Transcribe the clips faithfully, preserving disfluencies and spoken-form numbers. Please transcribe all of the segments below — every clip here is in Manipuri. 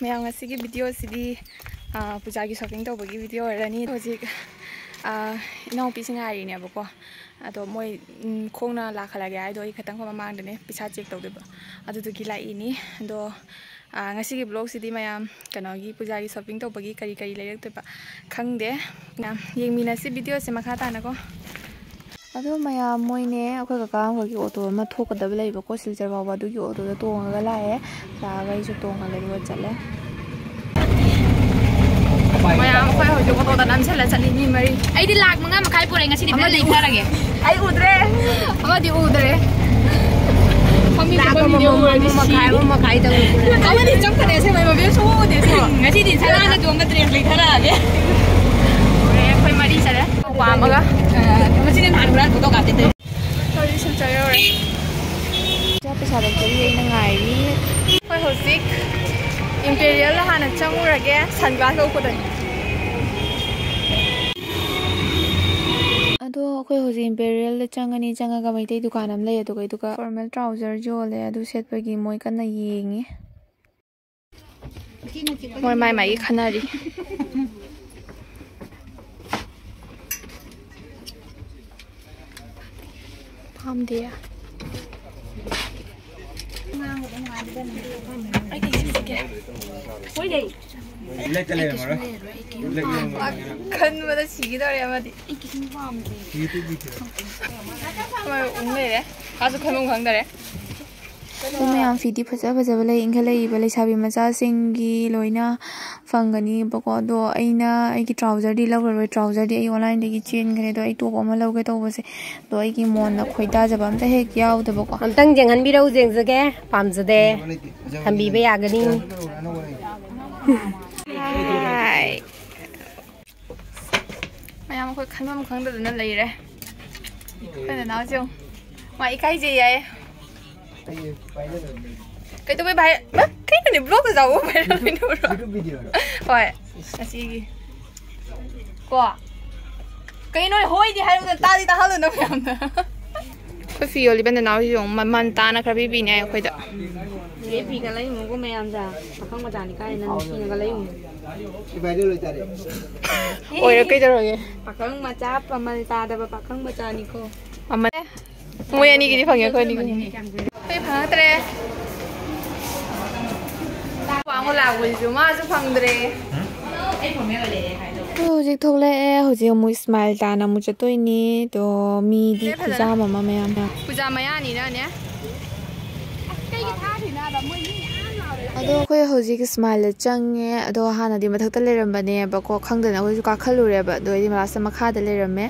ꯃꯌꯥꯝ, ꯉꯁꯤꯒꯤ ꯚꯤꯗꯤꯑꯣꯁꯤꯗꯤ, ꯑꯥ, ꯄꯨꯖꯥꯒꯤ ꯁꯣꯄꯤꯡ ꯇꯧꯕꯒꯤ ꯚꯤꯗꯤꯑꯣ ꯑꯣꯏꯔꯅꯤ꯫ ꯍꯧꯖꯤꯛ, ꯑꯥ, ꯏꯅꯥꯎꯄꯤꯁꯤꯡ ꯉꯥꯏꯔꯤꯅꯦꯕꯀꯣ꯫ ꯑꯗꯣ ꯃꯣꯏ, ꯎꯝ, ꯈꯣꯡꯅ ꯂꯥꯛꯈꯠꯂꯒꯦ ꯍꯥꯏꯗꯣ ꯑꯩ ꯈꯇꯪ ꯃꯃꯥꯡꯗꯅꯦ ꯄꯩꯁꯥ ꯆꯦꯛ ꯇꯧꯗꯣꯏꯕ꯫ ꯑꯗꯨꯗꯨꯒꯤ ꯂꯥꯛꯏꯅꯤ꯫ ꯑꯗꯣ, ꯑꯥ, ꯉꯁꯤꯒꯤ ꯕ꯭ꯂꯣꯒꯁꯤꯗꯤ ꯃꯌꯥꯝ ꯀꯩꯅꯣꯒꯤ ꯄꯨꯖꯥꯒꯤ ꯁꯣꯄꯤꯡ ꯇꯧꯕꯒꯤ ꯀꯔꯤ ꯀꯔꯤ ꯂꯩꯔꯛꯇꯣꯏꯕ ꯈꯪꯗꯦ꯫ ꯃꯌꯥꯝ ꯌꯦꯡꯃꯤꯟꯅꯁꯤ ꯚꯤꯗꯤꯑꯣꯁꯦ ꯃꯈꯥ ꯇꯥꯅꯀꯣ꯫ ꯑꯗꯣ ꯃꯌꯥꯝ, ꯃꯣꯏꯅꯦ ꯑꯩꯈꯣꯏ ꯀꯀꯥ ꯑꯃꯈꯣꯏꯒꯤ ꯑꯣꯇꯣ ꯑꯃ ꯊꯣꯛꯀꯗꯕ ꯂꯩꯕꯀꯣ, ꯁꯤꯜꯆꯔ ꯐꯥꯎꯕ, ꯑꯗꯨꯒꯤ ꯑꯣꯇꯣꯗ ꯇꯣꯡꯉꯒ ꯂꯥꯛꯑꯦ꯫ ꯂꯥꯛꯑꯒ ꯑꯩꯁꯨ ꯇꯣꯡꯉꯒꯦ, ꯑꯗꯨꯒ ꯆꯠꯂꯦ꯫ ꯃꯌꯥꯝ, ꯑꯩꯈꯣꯏ ꯍꯧꯖꯤꯛ ꯑꯣꯇꯣꯗ ꯅꯝꯁꯤꯜꯂ ꯆꯠꯂꯤ, ꯃꯤ ꯃꯔꯤ꯫ ꯑꯩꯗꯤ ꯂꯥꯛ ꯃꯉꯥ ꯃꯈꯥꯏ ꯄꯨꯔꯦ, ꯉꯁꯤꯗꯤ ꯐꯖꯅ ꯑꯃꯗꯤ ꯎ-, ꯂꯩꯊꯔꯒꯦ꯫ ꯑꯩ ꯎꯗ꯭ꯔꯦ꯫ ꯑꯃꯗꯤ ꯎꯗ꯭ꯔꯦ꯫ ꯐꯝꯃꯤ ꯂꯥꯛ ꯐꯝꯃꯤꯗꯤ ꯑꯃꯃꯝ, ꯎꯔꯗꯤ ꯑꯃ ꯃꯈꯥꯏ, ꯁꯤꯅꯤ꯫ ꯑꯃ ꯃꯈꯥꯏ ꯇꯧꯔꯦ꯫ ꯑꯃꯗꯤ ꯆꯪꯈ꯭ꯔꯦ, ꯑꯁꯦꯡꯕ ꯃꯕꯦꯝ ꯁꯨꯡꯎ ꯎꯗꯦ, ꯁꯤ꯫ ꯉꯁꯤꯗꯤ ꯁꯅꯥꯅ ꯇꯣꯡꯕ ꯗ꯭ꯔꯦꯁ ꯂꯩꯊꯔꯛꯑꯒꯦ꯫ ꯎꯔꯦ, ꯑꯩꯈꯣꯏ ꯃꯔꯤ ꯆꯠꯂꯦ꯫ ꯅꯨꯄꯥ ꯑꯃꯒ꯫ ꯑ, ꯃꯁꯤꯅ ꯅꯍꯥꯟ ꯍꯨꯔꯥꯟ ꯐꯣꯇꯣ ꯀꯥꯞꯄꯦ ꯇꯧꯔꯤ꯫ ꯍꯧꯖꯤꯛ ꯁꯤꯜꯆꯔ ꯌꯧꯔꯦ꯫ ꯏꯆꯥ ꯄꯩꯁꯥ ꯂꯧꯊꯣꯛꯏ, ꯑꯩꯅ ꯉꯥꯏꯔꯤ꯫ ꯑꯩꯈꯣꯏ ꯍꯧꯖꯤꯛ ꯏꯝꯄꯦꯔꯤꯌꯦꯜꯗ ꯍꯥꯟꯅ ꯆꯪꯉꯨꯔꯒꯦ, ꯁꯟ ꯒ꯭ꯂꯥꯁ ꯂꯧꯊꯣꯛꯀꯗꯣꯏꯅꯤ꯫ ꯑꯗꯣ ꯑꯩꯈꯣꯏ ꯍꯧꯖꯤꯛ ꯏꯝꯄꯦꯔꯤꯌꯦꯜꯗ ꯆꯪꯉꯅꯤ, ꯆꯪꯉꯒ ꯃꯩꯇꯩ ꯗꯨꯀꯥꯟ ꯑꯃ ꯂꯩ, ꯑꯗꯨꯒ, ꯑꯗꯨꯒ ꯐꯣꯔꯃꯦꯜ ꯇ꯭ꯔꯥꯎꯖꯔ ꯌꯣꯜꯂꯦ, ꯑꯗꯨ ꯁꯦꯠꯄꯒꯤ ꯃꯣꯏ ꯀꯟꯅ ꯌꯦꯡꯉꯤ꯫ ꯃꯣꯏ ꯃꯥꯏ ꯃꯥꯏꯒꯤ ꯈꯟꯅꯔꯤ꯫ ꯄꯥꯝꯗꯦ꯫ ꯑꯩ ꯀꯩ ꯁꯦꯠꯁꯤꯒꯦ? ꯈꯟꯕꯗ ꯁꯤꯒꯗꯧꯔꯦ ꯑꯃꯗꯤ꯫ ꯍꯣꯏ, ꯎꯪ ꯂꯩꯔꯦ꯫ ꯃꯥꯁꯨ ꯈꯟꯐꯝ ꯈꯪꯗꯔꯦ꯫ ꯑꯗꯣ ꯃꯌꯥꯝ, ꯐꯤꯗꯤ ꯐꯖ ꯐꯖꯕ ꯂꯩ꯫ ꯏꯟꯈꯠꯂꯛꯏꯕ ꯂꯩꯁꯥꯕꯤ ꯃꯆꯥꯁꯤꯡꯒꯤ ꯂꯣꯏꯅ ꯐꯪꯒꯅꯤꯕꯀꯣ꯫ ꯑꯗꯣ ꯑꯩꯅ ꯑꯩꯒꯤ ꯇ꯭ꯔꯥꯎꯖꯔꯗꯤ ꯂꯧꯔꯔꯣꯏ꯫ ꯇ꯭ꯔꯥꯎꯖꯔꯗꯤ ꯑꯩ ꯑꯣꯟꯂꯥꯏꯟꯗꯒꯤ ꯆꯦꯟꯈ꯭ꯔꯦ꯫ ꯑꯗꯣ ꯑꯩ ꯇꯣꯞ ꯑꯃ ꯂꯧꯒꯦ ꯇꯧꯕꯁꯦ, ꯑꯗꯣ ꯑꯩꯒꯤ ꯃꯣꯟꯗ ꯈꯣꯏꯗꯥꯖꯕ ꯑꯝꯇ ꯍꯦꯛ ꯌꯥꯎꯗꯕꯀꯣ꯫ ꯑꯝꯇꯪ ꯌꯦꯡꯍꯟꯕꯤꯔꯛꯎ, ꯌꯦꯡꯖꯒꯦ꯫ ꯄꯥꯝꯖꯗꯦ꯫ ꯊꯝꯕꯤꯕ ꯌꯥꯒꯅꯤ꯫ ꯍꯥꯏ꯫ ꯃꯌꯥꯝ ꯑꯩꯈꯣꯏ ꯈꯟꯐꯝ ꯈꯪꯗꯗꯅ ꯂꯩꯔꯦ꯫ ꯑꯩꯈꯣꯏ ꯅꯅꯥꯎꯁꯦ ꯌꯦꯡꯉꯨ꯫ ꯃꯥ ꯏꯀꯥꯏꯖꯩ ꯍꯥꯏꯌꯦ꯫ ꯀꯩꯗꯧꯕꯩ ꯚꯥꯏ-, ꯃꯥ, ꯀꯩꯅꯣꯅꯦ, ꯕ꯭ꯂꯣꯛꯇ ꯌꯥꯎꯕ ꯚꯥꯏꯔꯦꯜ ꯑꯣꯏꯅꯕ꯭ꯔꯣ? YouTube video ꯔꯣ? ꯍꯣꯏ, ꯉꯁꯤꯒꯤ꯫ ꯀꯣ? ꯀꯩꯅꯣ, ꯍꯣꯏꯗꯤ ꯍꯥꯏꯔꯨꯗꯅ, ꯇꯥꯗꯤ ꯇꯥꯍꯜꯂꯨꯅ ꯃꯌꯥꯝꯅ꯫ ꯑꯩꯈꯣꯏ ꯐꯤ ꯌꯣꯜꯂꯤꯕ ꯅꯅꯥꯎꯁꯤꯁꯨ ꯑꯃꯨꯛ ꯃꯃꯜ ꯇꯥꯅ ꯈꯔ ꯄꯤꯕꯤꯅꯦ ꯑꯩꯈꯣꯏꯗ꯫ ꯆꯦ ꯐꯤꯒ ꯂꯩꯔꯨꯅꯨꯀꯣ ꯃꯌꯥꯝꯗ꯫ ꯄꯥꯈꯪ ꯃꯆꯥꯅꯤ ꯀꯥꯏꯅ ꯅꯨꯡꯁꯤꯅꯒ ꯂꯩꯔꯨꯅꯨ꯫ ꯑꯣꯏꯔꯣ ꯀꯩꯗꯧꯔꯒꯦ? ꯄꯥꯈꯪ ꯃꯆꯥ ꯃꯃꯜ ꯇꯥꯗꯕ ꯄꯥꯈꯪ ꯃꯆꯥꯅꯤꯀꯣ꯫ ꯃꯃꯜ ꯃꯣꯏ ꯑꯅꯤꯒꯤꯗꯤ ꯐꯪꯉꯦ, ꯑꯩꯈꯣꯏ ꯑꯅꯤꯒꯤꯗꯤ ꯐꯪꯉꯛꯇ꯭ꯔꯦ꯫ ꯋꯥꯡꯃ ꯂꯥꯛꯄꯁꯤꯁꯨ ꯃꯥꯁꯨ ꯐꯪꯗ꯭ꯔꯦ꯫ ꯑꯩꯈꯣꯏ ꯍꯧꯖꯤꯛ ꯊꯣꯛꯂꯛꯑꯦ꯫ ꯍꯧꯖꯤꯛ ꯑꯃꯨꯛ ꯏꯁꯃꯥꯏꯜ ꯇꯥꯅ ꯑꯃꯨꯛ ꯆꯠꯇꯣꯏꯅꯤ꯫ ꯑꯗꯣ ꯃꯤꯗꯤ ꯐꯖꯅ ꯈꯨꯌꯥꯝ ꯑꯃ ꯃꯌꯥꯝꯅ꯫ ꯄꯨꯖꯥ ꯃꯌꯥꯅꯤꯅꯅꯦ꯫ ꯑꯗꯣ ꯑꯩꯈꯣꯏ ꯍꯧꯖꯤꯛ ꯏꯁꯃꯥꯏꯜꯗ ꯆꯪꯉꯦ꯫ ꯑꯗꯣ ꯍꯥꯟꯅꯗꯤ ꯃꯊꯛꯇ ꯂꯩꯔꯝꯕꯅꯦꯕꯀꯣ, ꯈꯪꯗꯅ ꯑꯩꯈꯣꯏꯁꯨ ꯀꯥꯈꯠꯂꯨꯔꯦꯕ꯫ ꯑꯗꯣ ꯑꯩꯗꯤ ꯂꯥꯁꯇ ꯃꯈꯥꯗ ꯂꯩꯔꯝꯃꯦ꯫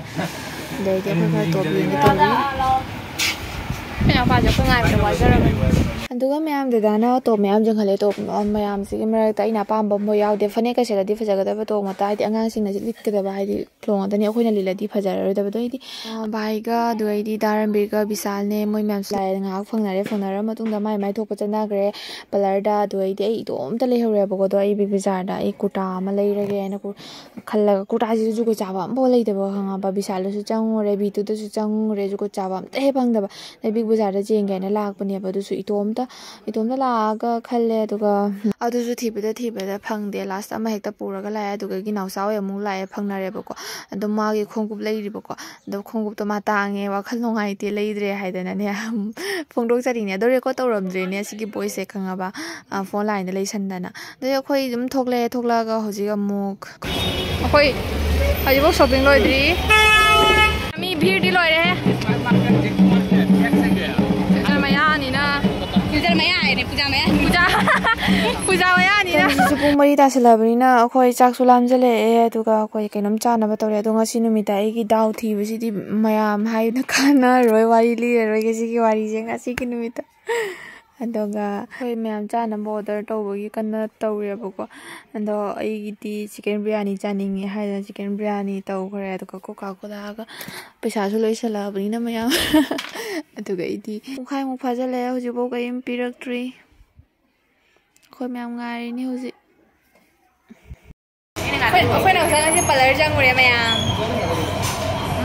ꯑꯗꯩꯗꯤ ꯑꯩꯈꯣꯏ ꯈꯔ ꯇꯣꯞ ꯌꯦꯡꯒꯦ ꯇꯧꯔꯤ꯫ ꯑꯩꯈꯣꯏ ꯏꯅꯥꯎꯄꯥꯁꯦ ꯑꯩꯈꯣꯏ ꯉꯥꯏꯕꯗ ꯋꯥꯖꯔꯕꯅꯤ꯫ ꯑꯗꯨꯒ ꯃꯌꯥꯝ ꯗꯗꯥꯅ ꯇꯣꯞ ꯃꯌꯥꯝ ꯆꯤꯡꯈꯠꯂꯦ꯫ ꯇꯣꯞ ꯃꯌꯥꯝꯁꯤꯒꯤ ꯃꯔꯛꯇ ꯑꯩꯅ ꯑꯄꯥꯝꯕ ꯑꯃꯐꯥꯎ ꯌꯥꯎꯗꯦ꯫ ꯐꯅꯦꯛꯀ ꯁꯦꯠꯂꯗꯤ ꯐꯖꯒꯗꯕ, ꯇꯣꯞ ꯉꯥꯛꯇ, ꯍꯥꯏꯗꯤ ꯑꯉꯥꯡꯁꯤꯡꯅꯁꯨ ꯂꯤꯠꯀꯗꯕ, ꯍꯥꯏꯗꯤ ꯐꯤꯔꯣꯜ ꯉꯥꯛꯇꯅꯤ꯫ ꯑꯩꯈꯣꯏꯅ ꯂꯤꯠꯂꯗꯤ ꯐꯖꯔꯔꯣꯏꯗꯕꯗꯣ꯫ ꯑꯩꯗꯤ, ꯑ, ꯚꯥꯏꯒ, ꯑꯗꯨ ꯑꯩꯗꯤ ꯗꯥꯔꯝꯕꯤꯔꯒ ꯕꯤꯁꯥꯜꯅꯦ, ꯃꯣꯏ ꯃꯌꯥꯝꯁꯨ ꯂꯥꯛꯑꯦ꯫ ꯉꯥꯏꯍꯥꯛ ꯐꯪꯅꯔꯦ, ꯐꯪꯅꯔ ꯃꯇꯨꯡꯗ ꯃꯥꯏ ꯃꯥꯏ ꯊꯣꯛꯄ ꯆꯠꯅꯈ꯭ꯔꯦ ꯄꯥꯔꯂꯔꯗ꯫ ꯑꯗꯨ ꯑꯩꯗꯤ ꯑꯩ ꯏꯇꯣꯝꯇ ꯂꯩꯍꯧꯔꯦꯕꯀꯣ꯫ ꯑꯗꯣ ꯑꯩ ꯕꯤꯛ ꯕꯖꯥꯔꯗ ꯑꯩ ꯀꯨꯔꯇꯥ ꯑꯃ ꯂꯩꯔꯒꯦ ꯍꯥꯏꯅ ꯀꯨ-, ꯈꯜꯂꯒ, ꯀꯨꯔꯇꯥꯁꯤꯁꯨ ꯖꯨꯒꯣꯠ ꯆꯥꯕ ꯑꯝꯐꯥꯎ ꯂꯩꯇꯕ, ꯈꯪꯉꯕ? ꯕꯤꯁꯥꯜꯗꯁꯨ ꯆꯪꯉꯨꯔꯦ, ꯚꯤꯇꯨꯗꯁꯨ ꯆꯪꯉꯨꯔꯦ, ꯖꯨꯒꯣꯠ ꯆꯥꯕ ꯑꯝꯇ ꯍꯦꯛ ꯐꯪꯗꯕ꯫ ꯑꯗꯩ ꯕꯤꯛ ꯕꯖꯥꯔꯗ ꯆꯦꯟꯒꯦ ꯍꯥꯏꯅ ꯂꯥꯛꯄꯅꯦꯕ, ꯑꯗꯨꯁꯨ ꯏꯇꯣꯝꯇ, ꯏꯇꯣꯝꯇ ꯂꯥꯛꯑꯒ ꯈꯜꯂꯦ꯫ ꯑꯗꯨꯒ ꯑꯗꯨꯁꯨ ꯊꯤꯕꯗ ꯊꯤꯕꯗ ꯐꯪꯗꯦ꯫ ꯂꯥꯁꯇ ꯑꯃ ꯍꯦꯛꯇ ꯄꯨꯔꯒ ꯂꯥꯛꯑꯦ꯫ ꯑꯗꯨꯗꯒꯤ ꯅꯥꯎꯆꯥ ꯍꯣꯏ ꯑꯃꯨꯛ ꯂꯥꯛꯑꯦ, ꯐꯪꯅꯔꯦꯕꯀꯣ꯫ ꯑꯗꯣ ꯃꯥꯒꯤ ꯈꯣꯡꯎꯞ ꯂꯩꯔꯤꯕꯀꯣ꯫ ꯑꯗꯣ ꯈꯣꯡꯎꯞꯇꯣ ꯃꯥ ꯇꯥꯡꯉꯦ, ꯋꯥꯈꯜ ꯅꯨꯡꯉꯥꯏꯇꯦ, ꯂꯩꯗ꯭ꯔꯦ ꯍꯥꯏꯗꯅꯅꯦ꯫ ꯐꯣꯡꯗꯣꯛꯆꯔꯤꯅꯦ꯫ ꯑꯗꯣ ꯔꯦꯀꯣꯔꯗ ꯇꯧꯔꯝꯗ꯭ꯔꯦꯅꯦ ꯁꯤꯒꯤ ꯚꯣꯏꯁꯁꯦ, ꯈꯪꯉꯕ? ꯑ, ꯐꯣꯟ ꯂꯥꯏꯟꯗ ꯂꯩꯁꯟꯗꯅ꯫ ꯑꯗꯩ ꯑꯩꯈꯣꯏ ꯑꯗꯨꯝ ꯊꯣꯛꯂꯛꯑꯦ꯫ ꯊꯣꯛꯂꯛꯑꯒ ꯍꯧꯖꯤꯛ ꯑꯃꯨꯛ ꯑꯩꯈꯣꯏ ꯍꯧꯖꯤꯛꯐꯥꯎ ꯁꯣꯞꯄꯤꯡ ꯂꯣꯏꯗ꯭ꯔꯤ꯫ ꯃꯤ ꯚꯤꯔꯗꯤ ꯂꯣꯏꯔꯦ꯫ ꯐꯤꯜꯇꯔ ꯃꯌꯥꯅꯤꯅ꯫ ꯐꯤꯜꯇꯔ ꯃꯌꯥ ꯍꯥꯏꯅꯦ, ꯄꯨꯖꯥ ꯃꯌꯥ꯫ ꯄꯨꯖꯥ, ꯄꯨꯖꯥ ꯃꯌꯥꯅꯤꯅ꯫ ꯍꯧꯖꯤꯛꯁꯨ ꯄꯨꯡ ꯃꯔꯤ ꯇꯥꯁꯜꯂꯕꯅꯤꯅ ꯑꯩꯈꯣꯏ ꯆꯥꯛꯁꯨ ꯂꯥꯝꯖꯜꯂꯛꯑꯦ꯫ ꯑꯗꯨꯒ ꯑꯩꯈꯣꯏ ꯀꯩꯅꯣꯝ ꯆꯥꯅꯕ ꯇꯧꯔꯦ꯫ ꯑꯗꯣ ꯉꯁꯤ ꯅꯨꯃꯤꯠꯇ ꯑꯩꯒꯤ ꯗꯥꯎ ꯊꯤꯕꯁꯤꯗꯤ ꯃꯌꯥꯝ ꯍꯥꯏꯅ ꯀꯥꯟꯅꯔꯣꯏ, ꯋꯥꯔꯤ ꯂꯤꯔꯔꯣꯏꯒꯦ ꯁꯤꯒꯤ ꯋꯥꯔꯤꯁꯦ ꯉꯁꯤꯒꯤ ꯅꯨꯃꯤꯠꯇ꯫ ꯑꯗꯨꯒ ꯑꯩꯈꯣꯏ ꯃꯌꯥꯝ ꯆꯥꯅꯕ ꯑꯣꯔꯗꯔ ꯇꯧꯕꯒꯤ ꯀꯟꯅ ꯇꯧꯔꯦꯕꯀꯣ꯫ ꯑꯗꯣ ꯑꯩꯒꯤꯗꯤ ꯆꯤꯛꯀꯟ ꯕꯤꯔꯌꯥꯅꯤ ꯆꯥꯅꯤꯡꯉꯦ ꯍꯥꯏꯗꯅ ꯆꯤꯛꯀꯟ ꯕꯤꯔꯌꯥꯅꯤ ꯇꯧꯈ꯭ꯔꯦ꯫ ꯑꯗꯨꯒ ꯀꯣꯀꯥ ꯀꯣꯂꯥꯒ ꯄꯩꯁꯥꯁꯨ ꯂꯣꯏꯁꯜꯂꯛꯑꯕꯅꯤꯅ ꯃꯌꯥꯝ꯫ ꯑꯗꯨꯒ ꯑꯩꯗꯤ ꯄꯨꯡꯈꯥꯏꯃꯨꯛ ꯐꯥꯖꯤꯜꯂꯛꯑꯦ, ꯍꯧꯖꯤꯛꯐꯥꯎ ꯀꯔꯤꯝ ꯄꯤꯔꯛꯇ꯭ꯔꯤ꯫ ꯑꯩꯈꯣꯏ ꯃꯌꯥꯝ ꯉꯥꯏꯔꯤꯅꯤ ꯍꯧꯖꯤꯛ꯫ ꯑꯩꯈꯣꯏ, ꯑꯩꯈꯣꯏꯅ ꯉꯁꯥꯏ ꯉꯁꯤ ꯄꯥꯔꯂꯔ ꯆꯪꯉꯨꯔꯦ ꯃꯌꯥꯝ꯫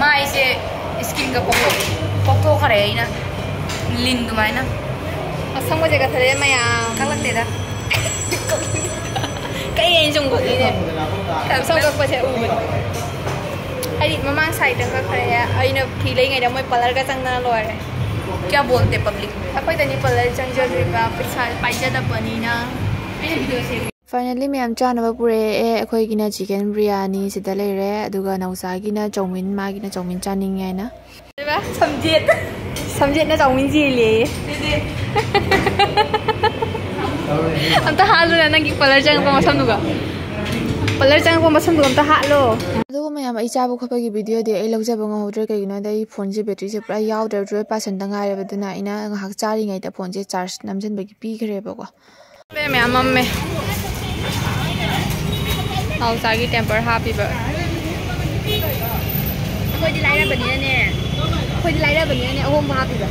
ꯃꯥꯏꯁꯦ ꯁ꯭ꯀꯤꯟꯒ ꯄꯣꯛꯊꯣꯛ ꯄꯣꯛꯊꯣꯛꯈ꯭ꯔꯦ ꯑꯩꯅ ꯂꯤꯟ ꯑꯗꯨꯃꯥꯏꯅ꯫ ꯑꯁꯪꯕꯁꯦ ꯀꯛꯊꯠꯂꯦ ꯃꯌꯥꯝ꯫ ꯀꯛꯂꯛꯇꯦꯗ꯫ ꯀꯩ ꯑꯩꯅ ꯁꯨꯝ ꯀꯛꯏꯅꯦ꯫ ꯁꯝ ꯀꯛꯄꯁꯦ ꯎꯕꯗ꯫ ꯍꯥꯏꯗꯤ ꯃꯃꯥꯡ ꯁꯥꯏꯗ ꯀꯛꯈ꯭ꯔꯦ꯫ ꯑꯩꯅ ꯐꯤ ꯂꯩꯉꯩꯗ ꯃꯣꯏ ꯄꯥꯔꯂꯔꯒ ꯆꯪꯗꯅ ꯂꯣꯏꯔꯦ꯫ ꯀꯌꯥ ꯕꯣꯜꯇꯦ ꯄꯕ꯭ꯂꯤꯛ꯫ ꯑꯩꯈꯣꯏꯗꯅꯤ ꯄꯥꯔꯂꯔ ꯆꯪꯖꯗ꯭ꯔꯤꯕ, ꯄꯩꯁꯥ ꯄꯥꯏꯖꯗꯕꯅꯤꯅ꯫ Finally ꯃꯌꯥꯝ ꯆꯥꯅꯕ ꯄꯨꯔꯛꯑꯦ꯫ ꯑꯩꯈꯣꯏꯒꯤꯅ ꯆꯤꯀꯟ ꯕꯤꯔꯌꯥꯅꯤ ꯁꯤꯗ ꯂꯩꯔꯦ, ꯑꯗꯨꯒ ꯅꯧꯆꯥꯒꯤꯅ ꯆꯧꯃꯤꯟ, ꯃꯥꯒꯤꯅ ꯆꯧꯃꯤꯟ ꯆꯥꯅꯤꯡꯉꯦ ꯍꯥꯏꯅ꯫ ꯁꯝꯖꯦꯠ꯫ ꯁꯝꯖꯦꯠꯅ ꯆꯥꯎꯃꯤꯟ ꯆꯦꯜꯂꯦꯌꯦ꯫ ꯑꯝꯇ ꯍꯥꯠꯂꯨꯅ ꯅꯪꯒꯤ ꯄꯥꯔꯂꯔ ꯆꯪꯉꯛꯄ ꯃꯁꯝꯗꯨꯒ꯫ ꯄꯥꯔꯂꯔ ꯆꯪꯉꯛꯄ ꯃꯁꯝꯗꯨꯒ ꯑꯝꯇ ꯍꯥꯠꯂꯣ꯫ ꯑꯗꯨꯒ ꯃꯌꯥꯝ, ꯑꯩ ꯆꯥꯕ ꯈꯣꯠꯄꯒꯤ ꯚꯤꯗꯤꯑꯣꯗꯤ ꯑꯩ ꯂꯧꯖꯕ ꯉꯝꯍꯧꯗ꯭ꯔꯦ, ꯀꯩꯒꯤꯅꯣꯗ ꯑꯩ ꯐꯣꯟꯁꯦ ꯕꯦꯇ꯭ꯔꯤꯁꯦ ꯄꯨꯔꯥ ꯌꯥꯎꯗ꯭ꯔꯦ, twelve percent ꯇ ꯉꯥꯏꯔꯦꯕ꯫ ꯑꯗꯨꯅ ꯑꯩꯅ ꯉꯥꯏꯍꯥꯛ ꯆꯥꯔꯤꯉꯩꯗ ꯐꯣꯟꯁꯦ ꯆꯥꯔꯖ ꯅꯝꯁꯤꯟꯕꯒꯤ ꯄꯤꯈ꯭ꯔꯦꯕꯀꯣ꯫ ꯃꯌꯥꯝ ꯃꯝꯃꯦ꯫ ꯅꯥꯎꯆꯥꯒꯤ ꯇꯦꯝꯄꯔ ꯍꯥꯞꯄꯤꯕ꯫ ꯑꯩꯈꯣꯏꯗꯤ ꯂꯥꯏꯔꯕꯅꯤꯅꯅꯦ꯫ ꯑꯩꯈꯣꯏꯗꯤ ꯂꯥꯏꯔꯕꯅꯤꯅꯅꯦ ꯑꯍꯣꯡꯕ ꯍꯥꯞꯄꯤꯕ꯫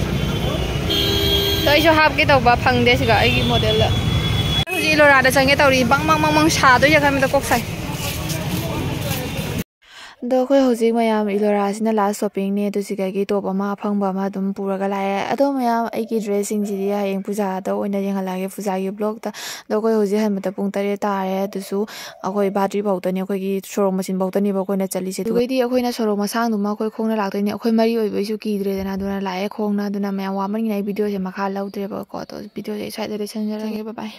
ꯑꯗꯣ ꯑꯩꯁꯨ ꯍꯥꯞꯀꯦ ꯇꯧꯕ ꯐꯪꯗꯦ ꯁꯤꯗ ꯑꯩꯒꯤ ꯃꯣꯗꯦꯜꯗ꯫ ꯍꯧꯖꯤꯛ ꯏꯂꯣꯔꯥꯗ ꯆꯪꯒꯦ ꯇꯧꯔꯤ꯫ ꯕꯪ ꯕꯪ ꯕꯪ ꯕꯪ ꯁꯥꯗꯣꯏꯁꯦ ꯈꯟꯕꯗ ꯀꯣꯛ ꯁꯥꯏ꯫ ꯑꯗꯣ ꯑꯩꯈꯣꯏ ꯍꯧꯖꯤꯛ ꯃꯌꯥꯝ ꯏꯂꯣꯔꯥꯁꯤꯅ last shopping ꯅꯦ꯫ ꯑꯗꯨ ꯁꯤꯗꯒꯤ top ꯑꯃ ꯑꯐꯪꯕ ꯑꯃ ꯑꯗꯨꯝ ꯄꯨꯔꯒ ꯂꯥꯛꯑꯦ꯫ ꯑꯗꯣ ꯃꯌꯥꯝ, ꯑꯩꯒꯤ dress ꯁꯤꯡꯁꯤꯗꯤ ꯍꯌꯦꯡ ꯄꯨꯖꯥꯗ ꯑꯣꯏꯅ ꯌꯦꯡꯍꯜꯂꯛꯑꯒꯦ, ꯄꯨꯖꯥꯒꯤ vlog ꯇ꯫ ꯑꯗꯣ ꯑꯩꯈꯣꯏ ꯍꯧꯖꯤꯛ ꯍꯟꯕꯗ ꯄꯨꯡ ꯇꯔꯦꯠ ꯇꯥꯔꯦ꯫ ꯑꯗꯨꯁꯨ ꯑꯩꯈꯣꯏ ꯕꯥꯇ꯭ꯔꯤ ꯐꯥꯎꯗꯅꯤ, ꯑꯩꯈꯣꯏꯒꯤ ꯁꯣꯔꯣꯛ ꯃꯆꯤꯟ ꯐꯥꯎꯗꯅꯦꯕ ꯑꯩꯈꯣꯏꯅ ꯆꯠꯂꯤꯁꯦ꯫ ꯑꯗꯨꯒꯩꯗꯤ ꯑꯩꯈꯣꯏꯅ ꯁꯣꯔꯣꯛ ꯃꯁꯥꯡꯗꯨꯃ ꯑꯩꯈꯣꯏ ꯈꯣꯡꯅ ꯂꯥꯛꯇꯣꯏꯅꯦ꯫ ꯑꯩꯈꯣꯏ ꯃꯔꯤ ꯑꯣꯏꯕꯩꯁꯨ ꯀꯤꯗ꯭ꯔꯦꯗꯅ, ꯑꯗꯨꯅ ꯂꯥꯛꯑꯦ ꯈꯣꯡꯅ꯫ ꯑꯗꯨꯅ ꯃꯌꯥꯝ ꯋꯥꯃꯟꯒꯤꯅ ꯑꯩ video ꯁꯦ ꯃꯈꯥ ꯂꯧꯗ꯭ꯔꯦꯕꯀꯣ꯫ ꯑꯗꯣ video ꯁꯦ ꯑꯩ ꯁ꯭ꯋꯥꯏꯗ ꯂꯣꯏꯁꯤꯟꯖꯔꯒꯦ꯫ Bye bye꯫